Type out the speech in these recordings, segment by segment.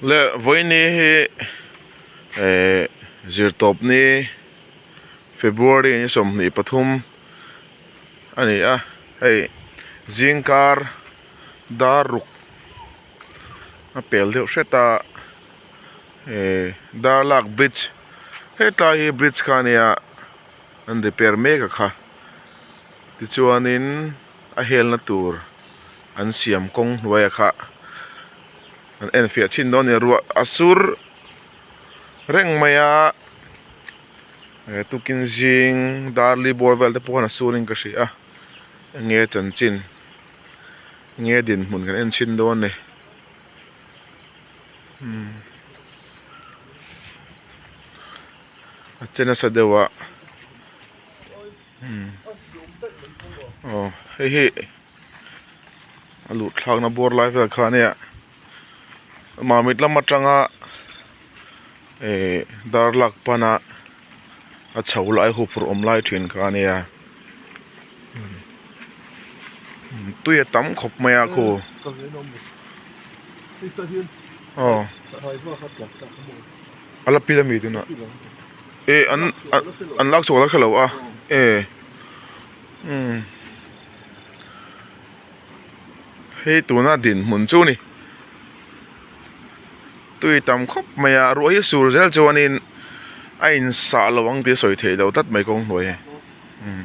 Le vawiini hi ehh zirtawp ni February ni 23 a ni a hei zingkar dar ruk a pel deuh hret a ehh darlak bridge hetlai hi bridge kha a nia an repair mek a kha tichuanin a helna tur an siam kawng hnuai a kha an en fiah chin dawn a ni ruah a sur reng mai a eh tukin zing dar li bawr vel te pawh khan a sur in ka hria a enge chanchin enge dinhmun kan en chhin dawn a ni umm a che nasa deuh a umm aw hei hi. A luh thlakna bawr lai vel kha ania mamit lam atanga ehh dar lak pana a chho lai huphurh awm lai thin kha ania tui a tam khawp mai a khu aw a la pil ami tunah eh an an lak chhuah la hrelo a eh umm. Hei tuna dinhmun chu a ni tui tam khawp mai a ruah hi sur zel chuanin a in sah lo ang tih a sawi theih loh tlat mai kawng hnuai hi umm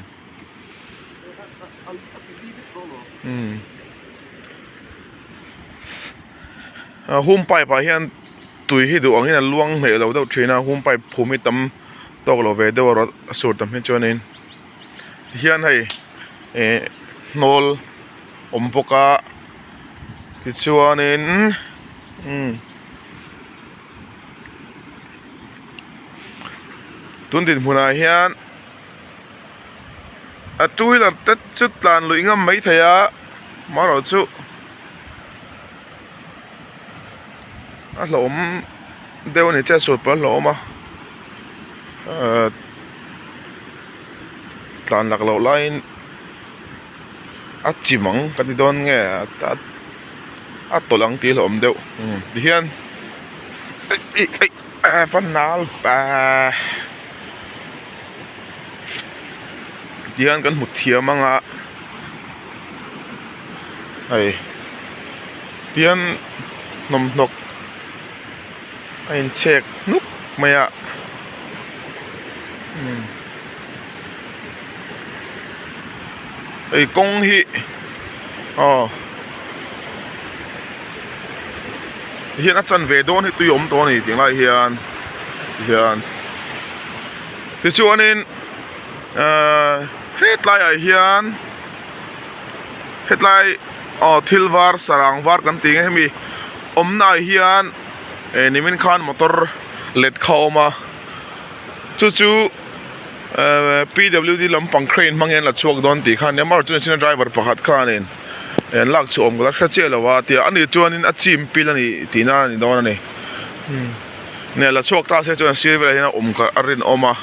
umm a hum pipe ah hian tui hi duh angin a luang hneh lo deuh thin a hum pipe phum hi tam tawk lo ve deuh a ruah a sur tam hi chuanin. Tihian hei eh hnawl awm bawk a tichuanin umm tun dinhmunah hian a two wheeler te chu tlan luih ngam maithei a amaherawhchu a hlauhawm deuh a ni chiah sual pawh a hlauhawm a ahh. Tlan lak loh laiin a chim ang ka ti dawn nge a tawlh ang tih a hlauhawm deuh tihian tihian kan hmu thiam ang a hei tihian hnawmhnawk a inchhek hnuk mai a. Hei kawng hi aw hian a chanve dawn hi tui awm tawh a ni tih lai hian tihian tichuanin ahh hetlai ah hian hetlai aw thil var sarang var kan tih nge hemi awmna ah hian eh nimin khan motor let kha a awm a. Chu chu ehh PWD lampang crane hmang hian la chhuak dawn tih kha a nia amaherawhchu china driver pakhat khanin an lak chhuah awm ka la hre chiah lo a tia ani chuanin a chim pil a ni tihna a ni dawn a ni nia la chhuak ta se chuan a sir velah hian a awm kha a rinawm a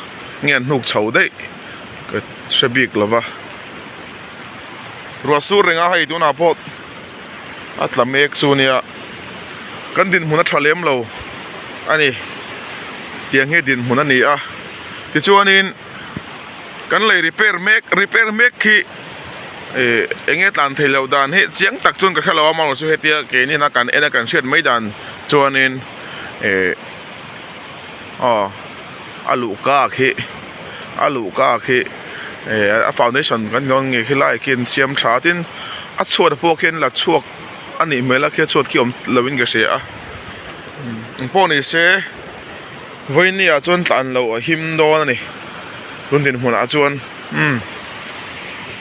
nge an hnuk chho daih ka hre bik lo va ruah sur reng a hei tunah pawh. A tla mek chu nia kan dinhmun a tha lem lo a ni tiang hi dinhmun a ni a tichuanin kan lei repair mek repair mek hi ih eng nge tlan theih loh dan hi chiang tak chuan ka hre lo a amaherawhchu chu hetia keini a kan en a kan hriat mai dan chuanin ih aw a luhka khi a luhka khi eh a foundation kan dawn nge khilai khi an siam tha tin a chhuat pawh khian la chhuak a nih hmel a khi a chhuat khi awm lo in ka hria a engpawh ni se vawiini ah chuan tlan loh a him dawn a ni tun dinhmunah chuan umm.